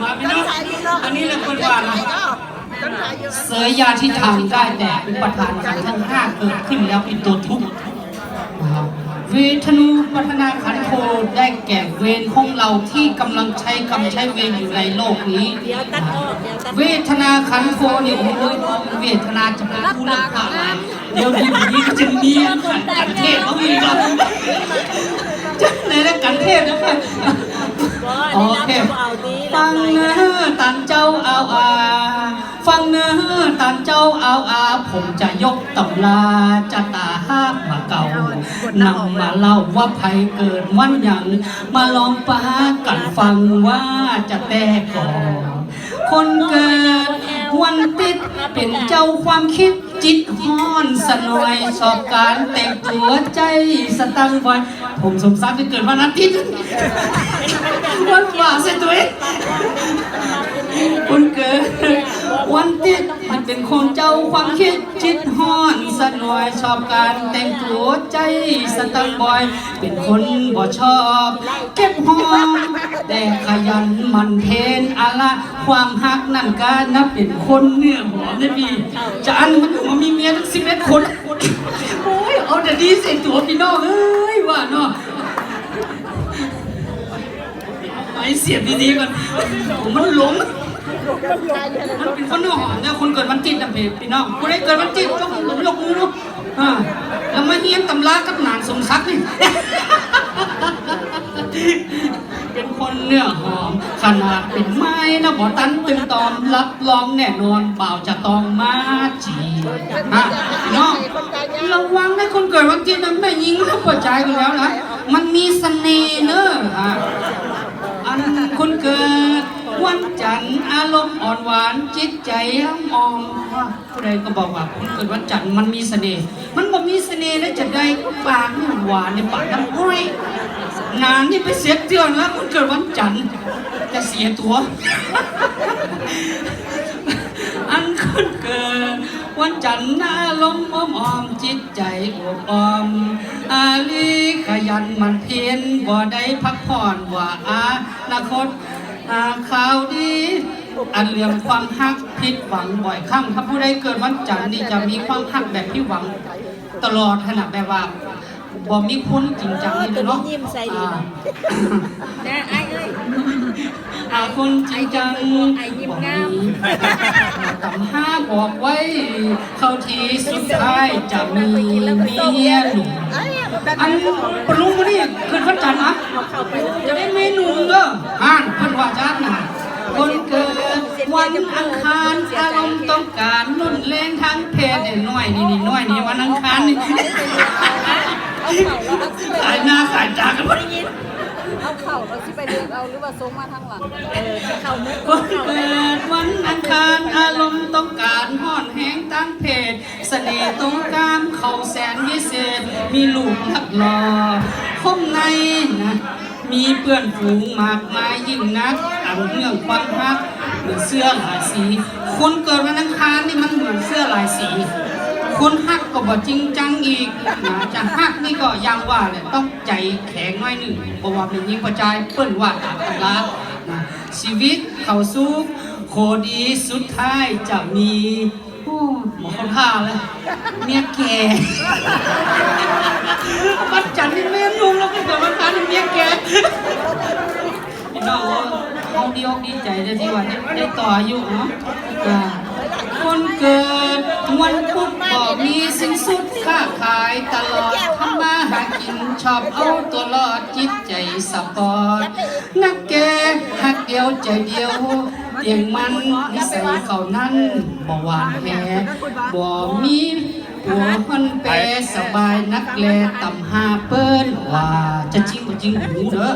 ມາພີ່ນ້ອງ ອັນນີ້ແຫຼະເພິ່ນວ່ານະ ເສຍຢາທີ່ທຳໄດ້ແຕ່ອຸປະທານຂັນທັງຫ້າເກີດຂຶ້ນແລ້ວເປັນຕົວທຸກ. ເວທະນູປະທານາຂັນໂທ ໄດ້ແກ່ເວນຂອງເຮົາທີ່ກຳລັງໃຊ້ກຳໃຊ້ເວນຢູ່ໃນໂລກນີ້. ເວທະນາຂັນໂທນີ້ ໂອ້ຍ ເວທະນາຈະເປັນຜູ້ລັກພາຫຼາຍ. ດຽວນີ້ກໍຈະມີອັນກັນເທດເອົາອີກແລ້ວ ຈັກໃນລະກັນເທດນະຄະ. ໂອເຄ ຟັງເນີທ່ານເຈົ້າອາວອາ ຟັງເນີທ່ານເຈົ້າອາວອາ ຜົມຈະຍົກຕຳລາຈະຕາຮາກມາເກົ່າ ນຳມາເລົ່າວ່າໃຜເກີດວັນຫຍັງ ມາລອງປະກັນຟັງວ່າຈະແຕ່ກອນ ຄົນເກີດວັນຕິດ ເປັນເຈົ້າຄວາມຄິດ ຈິດຮ້ອນສະໜ່ວຍ ຊອບການແຕ່ງຕົວ ໃຈສະຕັງໄວ. ຜົມສົມສັກທີ່ເກີດວັນອາທິດ ວັນວ່າໃສ່ຕົວເອງ. ຄົນເກີດວັນຕິດ ມັນເປັນຄົນເຈົ້າຄວາມຄິດ ຈິດຮ້ອນສະໜ່ວຍ ຊອບການແຕ່ງຕົວ ໃຈສະຕັງບອຍ ເປັນຄົນບໍ່ຊອບເກັບຫອມ ແຕ່ຂະຫຍັນໝັ່ນເພນອາລະ ຄວາມຮັກນັ້ນກະນັບເປັນຄົນເນື້ອຫອມເດ້ພີ່ ຈະອັນມັນກໍມີເມຍຕັ້ງສິບເອັດຄົນ. ໂອ້ຍ ເອົາແຕ່ດີໃສ່ຕົວພີ່ນ້ອງເອີຍ ວ່າເນາະ ໄປສຽບດີໆກ່ອນ ມັນຫຼົງ ມັນເປັນຄົນເນື້ອຫອມເດີ ຄົນເກີດວັນຕິດນະພີ່ນ້ອງ ຜູ້ໃດເກີດວັນຕິດ ຍົກ ຍົກມືດູ. ອ່າ ລະມາຮຽນຕຳລາກັບນາງສົມສັກນີ້ ເປັນຄົນເນື້ອຫອມ ຂະໜາດເປັນໄມ້ນະ ບໍ່ຕັນຕຶງຕອມ ຮັບຮອງແນ່ນອນ ບ່າວຈະຕ້ອງມາຈີບ ອ່າ ເນາະ ລະວັງໃນຄົນເກີດວັນຕິດນະ ແມ່ຍິງຮັບປະຈາຍກັນແລ້ວນະ ມັນມີສະເໜ່ເດີ ອ່າ ອັນຄົນເກີດວັນຈັນ ອາລົມອ່ອນຫວານ ຈິດໃຈອ່ອນ ຜູ້ໃດກໍບອກວ່າຄົນເກີດວັນຈັນມັນມີສະເໜ່ ມັນບໍ່ມີສະເໜ່ໄດ້ຈັ່ງໃດ ປາກນີ້ຫວານນີ້ປາກນ້ຳອ້ອຍ ໜານີ້ໄປເສັດເທື່ອລະຄົນເກີດວັນຈັນ ຈະເສຍຕົວ ອັນຄົນເກີດວັນຈັນ ອາລົມອອມໆ ຈິດໃຈໂອບອ້ອມ ອາລີຂະຫຍັນໝັ່ນພຽນ ບໍ່ໄດ້ພັກຜ່ອນວ່າອານາຄົດ ອ່າ ຂ່າວດີ ອັນເລື່ອງຄວາມຮັກຜິດຫວັງບ່ອຍຄັ້ງ ຖ້າຜູ້ໃດເກີດວັນຈັນນີ້ຈະມີຄວາມຮັກແບບຜິດຫວັງຕະຫຼອດຫັ້ນນະ ແບບວ່າບໍ່ມີຄົນຈິງຈັງນີ້ເນາະ ອ່າ ນະອ້າຍເອີຍ ອ່າ ຄົນຈິງຈັງບໍ່ມີ ຕຳຫາບອກໄວ້ ເຂົ້າທີ່ສຸດທ້າຍຈະມີເມຍໜຸ່ມ ອັນປະລຸງມື້ນີ້ຂຶ້ນວັນຈັນນະ ຈະໄດ້ເມຍໜຸ່ມເດີ ອ່າ ເພິ່ນວ່າຈັ່ງຊັ້ນນະ ຄົນເກີດວັນອັງຄານ ອາລົມຕ້ອງການຮຸນແຮງທາງເພດ ນ້ອຍນີ້ ນ້ອຍນີ້ ວັນອັງຄານນີ້ ຂາຍໜ້າຂາຍຕາກັນໝົດ ເອົາເຂົ້າ ເຮົາຊິໄປເລືອກເອົາ ຫຼືວ່າສົ່ງມາທາງຫຼັງ ເອີ ເຂົ້າມື້ ຄົນເກີດວັນອັງຄານ ອາລົມຕ້ອງການຮ້ອນແຮງທາງເພດ ສະເໜ່ຕົງກາມເຂົ້າແສນວິເສດ ມີລູກຮັກຫຼໍ່ຄົມໃນນະ ມີເພື່ອນຝູງມາກມາຍຍິ່ງນັກ ອັນເລື່ອງຄວາມຮັກເໝືອນເຊື້ອຫຼາຍສີ ຄົນເກີດວັນອັງຄານນີ້ມັນເໝືອນເຊື້ອຫຼາຍສີ ຄົນຮັກກໍບໍ່ຈິງຈັງອີກນະ ຈະຮັກນີ້ກໍຢ່າງວ່າແຫຼະ ຕ້ອງໃຈແຂງໜ້ອຍໜຶ່ງ ເພາະວ່າແມ່ຍິງພໍ່ຊາຍເພິ່ນວ່າຕາມຕຳລານະ ຊີວິດເຂົາສຸກໂຄດີ ສຸດທ້າຍຈະມີ ໂອ້ ບໍ່ເຂົ້າທ່າເລີຍ ເມຍແກ່ ວັນຈັນນີ້ເມຍໜຸ່ມ ແລ້ວກໍເກີດວັນອັງຄານນີ້ເມຍແກ່ ພີ່ນ້ອງເອີຍ ເຮົາດີອົກດີໃຈເດີທີ່ວ່າໄດ້ ໄດ້ຕໍ່ອາຍຸເນາະ ອ່າ ຄົນເກີດວັນພຸດບໍ່ມີສິ້ນສຸດ ຄ້າຂາຍຕະຫຼອດ ທຳມາຫາກິນ ຊອບເອົາຕົວລອດ ຈິດໃຈສະປອດ ນັກແກ່ຮັກດຽວໃຈດຽວ ຕຽງໝັ້ນນິໄສເຂົານັ້ນບໍ່ຫວານແຫ ບໍ່ມີຜົວຮ່ອນແປ ສະບາຍນັກແລ ຕຳຫາເປີ້ນວ່າ ຈະຈິງບໍ່ຈິງບໍ່ຮູ້ເດີ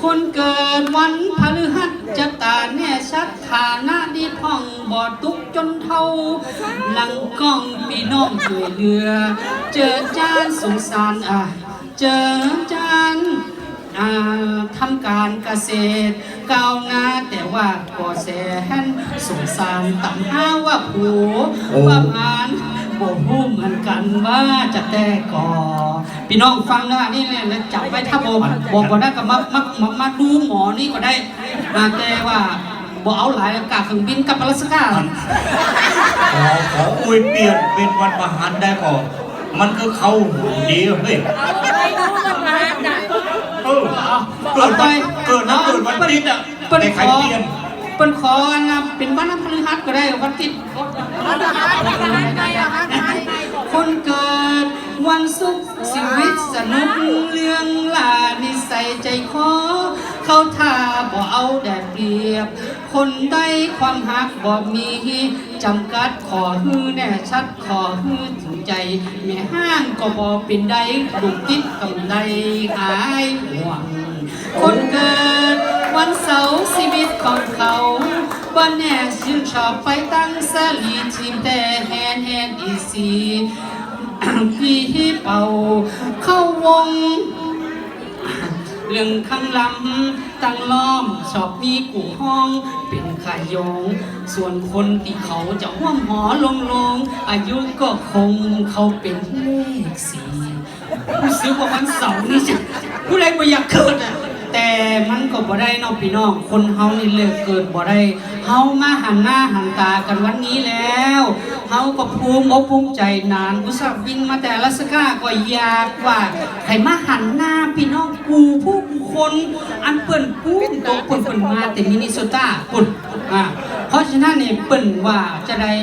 ຄົນເກີດວັນພະລືຫັດ ຈະຕາແນ່ຊັດ ຖານະດີຜ່ອງ ບໍ່ຕຸກຈົນເຖົ້າ ຫຼັງກ້ອງພີ່ນ້ອງຊ່ວຍເຫຼືອ ເຈີຈານສົງສານ ອ່າ ເຈີຈານ ອ່າ ທຳການກະເສດກ້າວໜ້າ ແຕ່ວ່າກໍແສນສົງສານ ຕຳຫາວ່າຜູ້ປະມານ ບໍ່ຮູ້ເໝືອນກັນວ່າຈະແຕ່ກໍ ພີ່ນ້ອງຟັງເດີ ອັນນີ້ແຫຼະ ແລະຈຳໄວ້ ຖ້າບໍ່ ບໍ່ ບໍ່ນັ້ນກໍມາ ມາ ມາ ມາດູໝໍນີ້ກໍໄດ້ ອ່າ ແຕ່ວ່າບໍ່ເອົາຫຼາຍ ກາເຄື່ອງບິນກັບອາລາສກາ. ຂໍ ຂໍອວຍປ່ຽນເປັນວັນພະຫັດໄດ້ກໍ ມັນຄືເຂົ້າຫູດີເຮີ້ຍ. ເອີ ເອົາ ເກີດວັນ ເອົາໄປ ເກີດ ເອົາ ເກີດວັນທິດອະ ເພິ່ນ ແຕ່ໃຄ ຂໍ ປ່ຽນ ເພິ່ນຂໍອັນນະ ເປັນວັນພະລືຫັດກໍໄດ້ ວັນທິດ ຄົນເກີດວັນສຸກ ຊີວິດສະໜຸກ ເລື່ອງລານິໄສໃຈຄໍ ເຂົາຖ້າບໍ່ເອົາໄດ້ປຽບ ຄົນໄດ້ຄວາມຮັກບໍ່ມີຈຳກັດ ຂໍຮືແນ່ຊັດ ຂໍຮືເຖິງໃຈ ແມ່ຮ້າງກໍບໍ່ເປັນໄດ້ ລູກຕິດກຳໄລຫາຍຫ່ວງ. ຄົນເກີດວັນເສົາ ຊີວິດຂອງເຂົາບໍ່ແນ່ ຊື່ນຊອບໄຟຕັ້ງສາລີ ທີມແຕ່ແຮນແຮນອີຊີ ປີເປົ່າເຂົ້າວົງ ເລື່ອງຂ້າງລຳຕັ້ງລ້ອມ ຊອບມີກູ່ຫ້ອງເປັນຂາຍົງ ສ່ວນຄົນທີ່ເຂົາຈະຮ່ວມຫໍລົງໆ ອາຍຸກໍຄົງເຂົ້າເປັນເລກສີ່. ຮູ້ສຶກວ່າວັນເສົານີ້ຊິ ຜູ້ໃດບໍ່ຢາກເກີດອະ ແຕ່ມັນກໍບໍ່ໄດ້ເນາະພີ່ນ້ອງ ຄົນເຮົານີ້ເລືອກເກີດບໍ່ໄດ້. ເຮົາມາຫັນໜ້າຫັນຕາກັນວັນນີ້ແລ້ວ ເຮົາກໍພູມອົກພູມໃຈນານ ອຸດສ່າບິນມາແຕ່ອາລາສກາ ກໍຢາກວ່າໃຫ້ມາຫັນໜ້າພີ່ນ້ອງກູ່ຜູ້ຄົນ ອັນເພິ່ນປູນຕົກ ເພິ່ນ ເພິ່ນມາແຕ່ມິນນິໂຊຕາພຸ້ນ. ອາ ເພາະສະນັ້ນນີ້ ເພິ່ນວ່າຈະໄດ້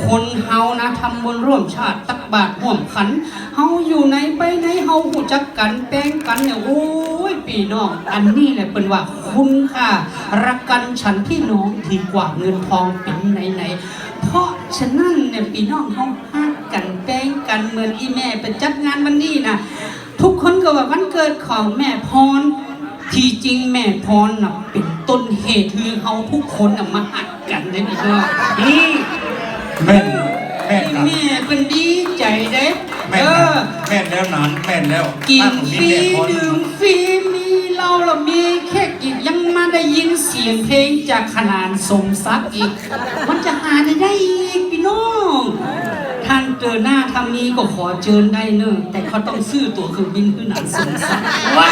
ຄົນເຮົານະ ທຳບຸນຮ່ວມຊາດ ຕັກບາດຮ່ວມຂັນ ເຮົາຢູ່ໃນໄປໃນ ເຮົາຮູ້ຈັກກັນແປງກັນແນວ ໂອ້ຍ ພີ່ນ້ອງ ອັນນີ້ແຫຼະເພິ່ນວ່າຄຸນຄ່າ ລັກກັນສັນພີ່ນ້ອງ ດີກວ່າເງິນທອງເປັນໄນໆ. ເພາະສະນັ້ນແນວ ພີ່ນ້ອງເຮົາຮັກກັນແປງກັນ ເໝືອນອີ່ແມ່ໄປຈັດງານວັນນີ້ນະ ທຸກຄົນກໍວ່າວັນເກີດຂອງແມ່ພອນ ທີ່ຈິງແມ່ພອນນະເປັນຕົ້ນເຫດໃຫ້ເຮົາທຸກຄົນນະມາຮັກກັນເດ້ພີ່ນ້ອງ. ອືມ ແມ່ນ ແມ່ນຄັບ ແມ່ເພິ່ນດີໃຈເດ້. ແມ່ນ ເອີ ແມ່ນແລ້ວນັ້ນ ແມ່ນແລ້ວ ກິນຟຣີ ດື່ມຟຣີ ມີເຫຼົ້າແລ້ວມີເຄັກອີກ ຍັງມາໄດ້ຍິນສຽງເພງຈາກຂະໜານສົມສັກອີກ ມັນຈະຫາໄດ້ໃດອີກພີ່ນ້ອງ? ທ່ານເຕີໜ້າທຳມີກໍຂໍເຊີນໄດ້ເນີ ແຕ່ເຂົາຕ້ອງຊື້ຕົ໋ວເຄື່ອງບິນຄືໜານສົມສັກ. ວ້າ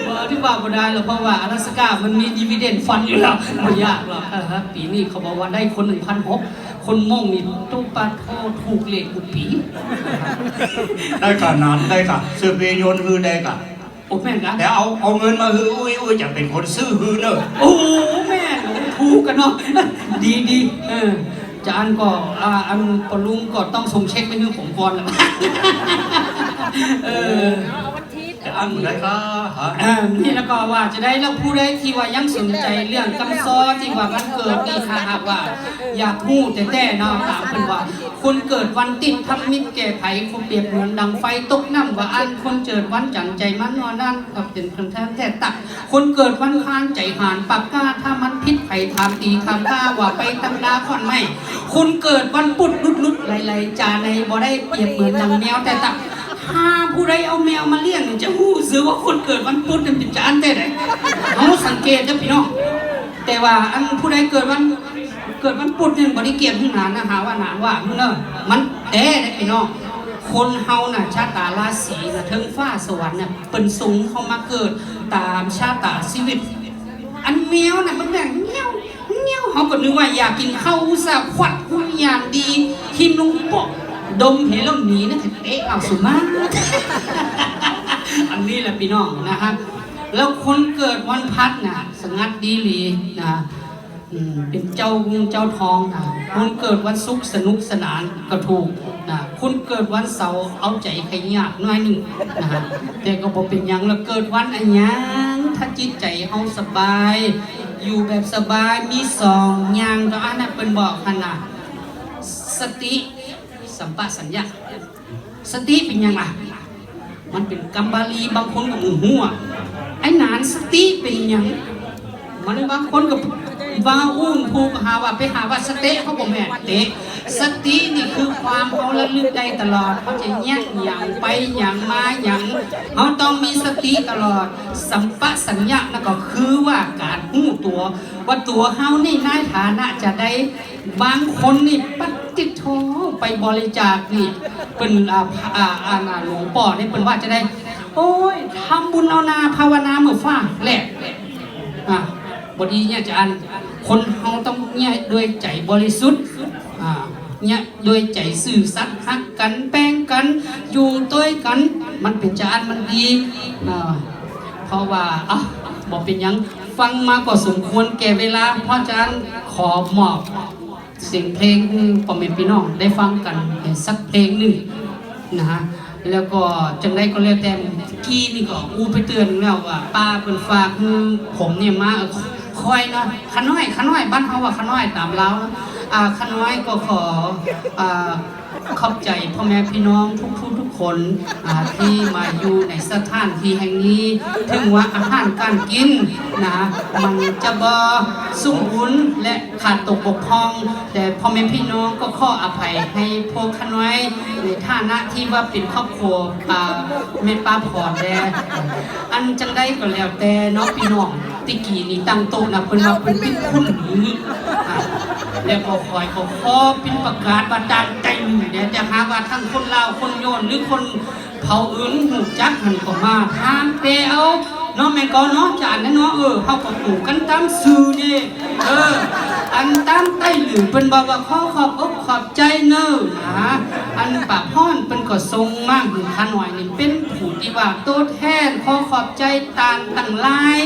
ບໍ່ ຖືວ່າບໍ່ໄດ້ແລ້ວ ເພາະວ່າອາລາສກາມັນມີດີວີເດັນຟັນຢູ່ແລ້ວ ບໍ່ຍາກຫຼອກ. ເອີ ປີນີ້ເຂົາບອກວ່າໄດ້ຄົນໜຶ່ງພັນຫົກ ຄົນມົ້ງນີ້ ໂຕປາໂທ ຖືກເລກທຸກປີ. ໄດ້ກະນານ ໄດ້ກະ ຊື້ເປຍົນຄືໄດ້ກະ ໂອ້ ແມ່ນກະ ແຕ່ເອົາ ເອົາເງິນມາຄື ອຸ້ຍ ອຸ້ຍ ຈະເປັນຄົນຊື້ຄືເນີ. ໂອ້ ແມ່ນ ໂອ້ ຖືກກະເນາະ ດີ ດີ ເອີ ຈານກໍ ອ່າ ອັນ ພໍ່ລຸງກໍຕ້ອງສົ່ງເຊັກໄປໃຫ້ຜົມກ່ອນລະ. ເອີ ເອົາວັນທິດ ອັນໃດກະ ເອີ ນີ້ລະກໍວ່າຈະໄດ້ ແລ້ວຜູ້ໃດທີ່ວ່າຍັງສົນໃຈເລື່ອງກຳຊໍ ທີ່ວ່າວັນເກີດນີ້ ຖ້າຫາກວ່າຢາກຮູ້ແທ້ໆເນາະ ຖາມເພິ່ນວ່າ ຄົນເກີດວັນຕິດທຳມິດແກ່ໃຜ ຄົນປຽບເໝືອນດັ່ງໄຟຕົກນ້ຳວ່າອັນ ຄົນເກີດວັນຈັນໃຈມັນວ່ານັ້ນ ກໍເປັນຄົນແທ້ແທ້ຕັກ ຄົນເກີດວັນຄານໃຈຫານປາກກ້າ ຖ້າມັນຜິດໃຜຖາມຕີຖາມຂ້າວ່າໄປຕຳລາຂອນໄມ້ ຄົນເກີດວັນພຸດຫຼຸດໆໄຫຼໆຈາໃນບໍ່ໄດ້ ປຽບເໝືອນດັ່ງແມວແຕ່ຕັກ ຖ້າຜູ້ໃດເອົາແມວມາລ້ຽງນີ້ ຈະຮູ້ສຶກວ່າຄົນເກີດວັນພຸດນີ້ເປັນຈານແທ້ໃດ. ເຮົາສັງເກດເດີພີ່ນ້ອງ ແຕ່ວ່າອັນຜູ້ໃດເກີດວັນ ເກີດວັນພຸດນີ້ບໍ່ໄດ້ກຽດຫຍັງນານະ ຫາວ່ານານວ່າເດີ ມັນແຕ່ເດ້ພີ່ນ້ອງ. ຄົນເຮົານະ ຊະຕາລາສີນະ ເທິງຟ້າສະຫວັນນະ ເພິ່ນສົ່ງເຮົາມາເກີດຕາມຊະຕາຊີວິດ. ອັນແມວນະ ມັນແບບ ແມວ ແມວ ເຮົາກໍນຶກວ່າຢາກກິນເຂົ້າ ອຸດສ່າຄວັດຫູຍາງດີ ຖິ້ມລົງໂປະ ດົມເຫັນແລ້ວໜີນະ ເຕະເອົາສຸມາ. ອັນນີ້ແຫຼະພີ່ນ້ອງນະຮະ ແລ້ວຄົນເກີດວັນພັດນະ ສະຫງັດດີຫຼີນະ ອືມ ເປັນເຈົ້າເງິນເຈົ້າທອງນະ. ຄົນເກີດວັນສຸກສະໜຸກສະໜານກະຖືກນະ ຄົນເກີດວັນເສົາເອົາໃຈໃຫ້ຍາກໜ້ອຍໜຶ່ງນະ ແຕ່ກໍບໍ່ເປັນຫຍັງ. ລະເກີດວັນອາຫຍັງ ຖ້າຈິດໃຈເຮົາສະບາຍ ຢູ່ແບບສະບາຍ ມີສອງຢ່າງເທົ່ານັ້ນນະ ເພິ່ນບອກຫັ້ນນະ ສະຕິ ສຳປະສັນຍາ ສະຕິເປັນຫຍັງລະ? ມັນເປັນຄຳບາລີ ບາງຄົນກໍບໍ່ຮູ້ອະ ໄອ້ໜານສະຕິເປັນຫຍັງ? ມັນບາງຄົນກໍວ່າອູ້ມພູກະຫາວ່າໄປຫາວ່າສະເຕະ ເຂົາບໍ່ແມ່ນເຕະ ສະຕິນີ້ຄືຄວາມເຮົາລະລຶກໄດ້ຕະຫຼອດ, ເຮົາຈະແຍກຫຍັງໄປຫຍັງມາຫຍັງ, ເຮົາຕ້ອງມີສະຕິຕະຫຼອດ. ສຳປະສັນຍະນັ້ນກໍຄືວ່າການຮູ້ຕົວ ວ່າຕົວເຮົານີ້ໃນຖານະຈະໃດ. ບາງຄົນນີ້ ປະຕິດໂທ ໄປບໍລິຈາກນີ້ ເພິ່ນ ອ່າ ອ່າ ອ່າ ຫຼວງພໍ່ນີ້ເພິ່ນວ່າຈະໃດ ໂອ້ຍ ທຳບຸນເອົານາ ພາວະນາມື້ຟ້າແລະ ອ່າ ບໍ່ດີເນຍ ອາຈານ. ຄົນເຮົາຕ້ອງເນຍດ້ວຍໃຈບໍລິສຸດ ອ່າ ເນຍດ້ວຍໃຈຊື່ສັດ ຮັກກັນ ແບ່ງກັນ ຢູ່ດ້ວຍກັນ ມັນເປັນຈະອັນມັນດີ. ອ່າ ເພາະວ່າ ເອົ້າ ບໍ່ເປັນຫຍັງ ຟັງມາກໍສົມຄວນແກ່ເວລາ ເພາະຈະອັນຂໍມອບ ສຽງເພງໃຫ້ພໍ່ແມ່ພີ່ນ້ອງໄດ້ຟັງກັນ ເອີ ສັກເພງໜຶ່ງນະ. ແລ້ວກໍຈັ່ງໃດກໍແລ້ວແຕ່ ກີ້ນີ້ກໍອູ້ໄປເທື່ອໜຶ່ງແລ້ວວ່າ ປ້າເພິ່ນຝາກໃຫ້ຜົມນີ້ມາ ເອີ ຂ້ອຍເນາະ ຂະນ້ອຍ ຂະນ້ອຍ ບ້ານເຮົາວ່າຂະນ້ອຍຕາມລາວເນາະ. ອາ ຂະນ້ອຍກໍຂໍ ອາ ຂອບໃຈພໍ່ແມ່ພີ່ນ້ອງທຸກໆ ທຸກຄົນ ອາ ທີ່ມາຢູ່ໃນສະຖານທີ່ແຫ່ງນີ້. ເຖິງວ່າອາຫານການກິນນະ ມັນຈະບໍ່ສົມບູນ ແລະ ຂາດຕົກບົກຜ່ອງ, ແຕ່ພໍ່ແມ່ພີ່ນ້ອງກໍຂໍອະໄພໃຫ້ພວກຂ້ານ້ອຍ ໃນຖານະທີ່ວ່າເປັນຄອບຄົວ ອາ ແມ່ປ້າພອນແດ່. ອັນຈັ່ງໃດກໍແລ້ວແຕ່ເນາະ ພີ່ນ້ອງ, ແຕ່ກີ້ນີ້ຕັ້ງໂຕະນະ ເພິ່ນວ່າເພິ່ນເປັນຄຸນໝີ ອາ ແລ້ວກໍຂ້ອຍກໍຂໍເປັນປະກາດວ່າຕ່າງໃຈໜຶ່ງແດ່, ແຕ່ຫາກວ່າທັງຄົນລາວ ຄົນຍວນ ຫຼື ຄົນ ເຜົ່າອື່ນຮູ້ຈັກຫັ້ນກໍມາຖາມແຕ່ເອົາເນາະ ແມ່ນກໍເນາະ ຈານເນາະ. ເອີ ເຮົາກໍຮູ້ກັນຕາມຊື່ເດ້. ເອີ ອັນຕາມໃຕ້ຫຼື ເພິ່ນບອກວ່າ ຂໍຂອບອົກຂອບໃຈເນີນະ. ອັນປ້າພອນເພິ່ນກໍສົ່ງມາໃຫ້ຂ້ານ້ອຍນີ້ ເປັນຜູ້ທີ່ວ່າໂຕແທນ ຂໍຂອບໃຈທ່ານທັງຫຼາຍ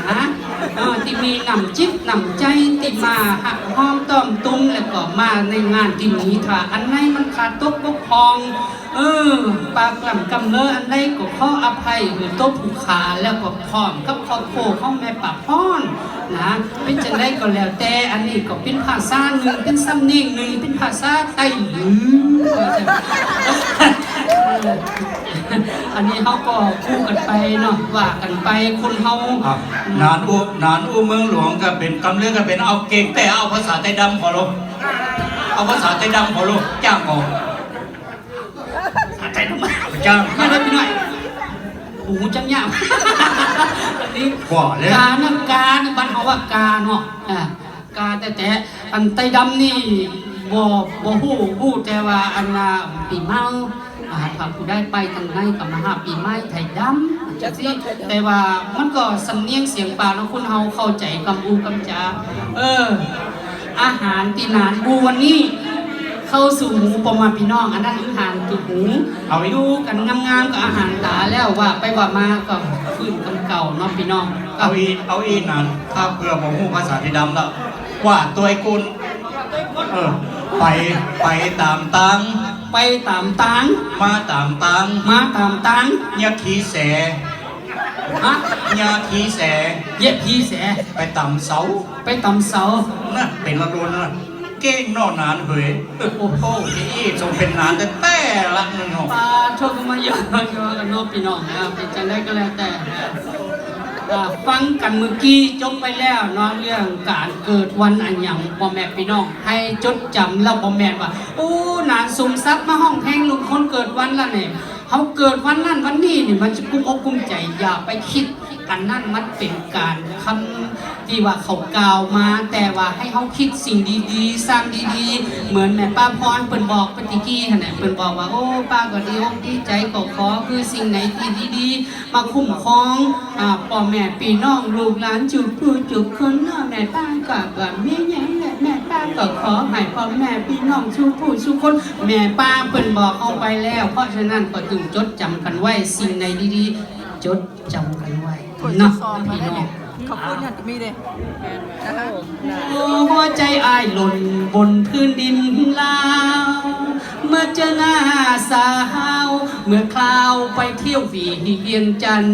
ນະ ເອີ ທີ່ມີນ້ຳຈິດນ້ຳໃຈ ທີ່ມາຮັກຫອມຕ້ອມຕຸ້ມ ແລ້ວກໍມາໃນງານທີ່ມີຄ່າ. ອັນໃດມັນຂາດຕົກບົກຜ່ອງ ເອີ ປາກລ່ຳກຳເລີອັນໃດກໍຂໍອະໄພໃຫ້ໂຕຜູ້ຂ້າ ແລ້ວກໍພ້ອມກັບຄອບຄົວຂອງແມ່ປ້າພອນນະ. ເປັນຈັ່ງໃດກໍແລ້ວແຕ່ ອັນນີ້ກໍເປັນພາສາໜຶ່ງ ເປັນສຳນຽງໜຶ່ງ ເປັນພາສາໄຕຫຼື ອັນນີ້ເຮົາກໍຄູ່ກັນໄປເນາະ ວ່າກັນໄປ ຄົນເຮົາ ອ່ະ ນານອູ ນານອູເມືອງຫຼວງກໍເປັນ ກຳເລີກໍເປັນ ເອົາເກັ່ງແຕ່ ເອົາພາສາໄຕດຳຂໍລົງ ເອົາພາສາໄຕດຳຂໍລົງ ຈ້າງກໍ ອາ ໄຕດຳ ຈ້າງ ມາເດີພີ່ນ້ອງ ໂອ້ໂຫ ຈັກຍາກ ອັນນີ້ ບໍ່ແລ້ວ ການະ ການະ ບ້ານເຮົາວ່າກາເນາະ ອາ ກາແຕ່ໆ ອັນໄຕດຳນີ້ ບໍ່ ບໍ່ຮູ້ ຮູ້ແຕ່ວ່າ ອັນນ່າ ປີເໝົາ ອາ ຖ້າຜູ້ໃດໄປທາງໃນກໍມາຫາປີໃໝ່ໄທດຳ ຈັ່ງຊີ້ ແຕ່ວ່າມັນກໍສຳນຽງສຽງປາກເນາະ ຄົນເຮົາເຂົ້າໃຈກຳອູກຳຈາ ເອີ ອາຫານທີ່ໜານອູວັນນີ້ ເຂົ້າສູ່ຫູພໍ່ແມ່ພີ່ນ້ອງ ອັນນັ້ນອາຫານທີ່ຫູ ເອົາອີກ ຢູ່ກັນງາມໆ ກໍອາຫານຕາແລ້ວ ວ່າໄປວ່າມາກໍຟື້ນກຳເກົ່າເນາະພີ່ນ້ອງ ເອົາອີກ ເອົາອີກນານ ຖ້າເພື່ອບໍ່ຮູ້ພາສາທີ່ດຳລະ ກວາດຕົວໄອ້ກຸນ ເອີ ໄປ ໄປຕາມຕາງ ໄປຕາມຕາງ ມາຕາມຕາງ ມາຕາມຕາງ ຍາຄີແສ ຮະ ຍາຄີແສ ເຢັບຄີແສ ໄປຕຳເສົາ ໄປຕຳເສົາ ນະ ເປັນລະດົນນະ ເກັ່ງເນາະນານເຮີຍ ໂອ້ໂຫ ນີ້ສົມເປັນນານແທ້ໆ ລະເນາະ ປາໂທ ມາເຍາະເນາະ ພີ່ນ້ອງ ເປັນຈັ່ງໃດກໍແລ້ວແຕ່ ອ່າ ຟັງກັນມື້ກີ້ຈົບໄປແລ້ວເນາະ ເລື່ອງການເກີດວັນອັນຫຍັງ ພໍ່ແມ່ພີ່ນ້ອງໃຫ້ຈົດຈຳ ແລ້ວບໍ່ແມ່ນວ່າ ໂອ້ ນານສົມສັກມາຮ້ອງເພງລຸ້ນຄົນເກີດວັນລະນີ້ ເຮົາເກີດວັນນັ້ນວັນນີ້ນີ້ ມັນຈະກຸ້ມອົກກຸ້ມໃຈ ຢ່າໄປຄິດ ອັນນັ້ນມັນເປັນການຄຳທີ່ວ່າເຂົາກ່າວມາ ແຕ່ວ່າໃຫ້ເຮົາຄິດສິ່ງດີໆ ສ້າງດີໆ ເໝືອນແມ່ປ້າພອນເພິ່ນບອກໄປຕະກີ້ຫັ້ນແຫຼະ ເພິ່ນບອກວ່າ ໂອ້ ປ້າກໍດີອົກດີໃຈ ກໍຂໍຄືສິ່ງໃດທີ່ດີໆ ມາຄຸ້ມຄອງ ອາ ພໍ່ແມ່ພີ່ນ້ອງລູກຫຼານທຸກຜູ້ທຸກຄົນເນາະ ແມ່ປ້າກໍບໍ່ມີຫຍັງແຫຼະ ແມ່ປ້າກໍຂໍໃຫ້ພໍ່ແມ່ພີ່ນ້ອງທຸກຜູ້ທຸກຄົນ ແມ່ປ້າເພິ່ນບອກເຮົາໄປແລ້ວ ເພາະສະນັ້ນກໍຈົ່ງຈົດຈຳກັນໄວ້ ສິ່ງໃດດີໆ ຈົດຈຳກັນໄວ້ເນາະ ພີ່ນ້ອງ ເຂົາເອີ້ນຫຍັງກໍມີເດ້ ໂອ້ ຫົວໃຈອ້າຍຫຼົ່ນບົນພື້ນດິນລາວ ເມື່ອເຈີໜ້າສາວ ເມື່ອຄລາວໄປທ່ຽວວຽງຈັນ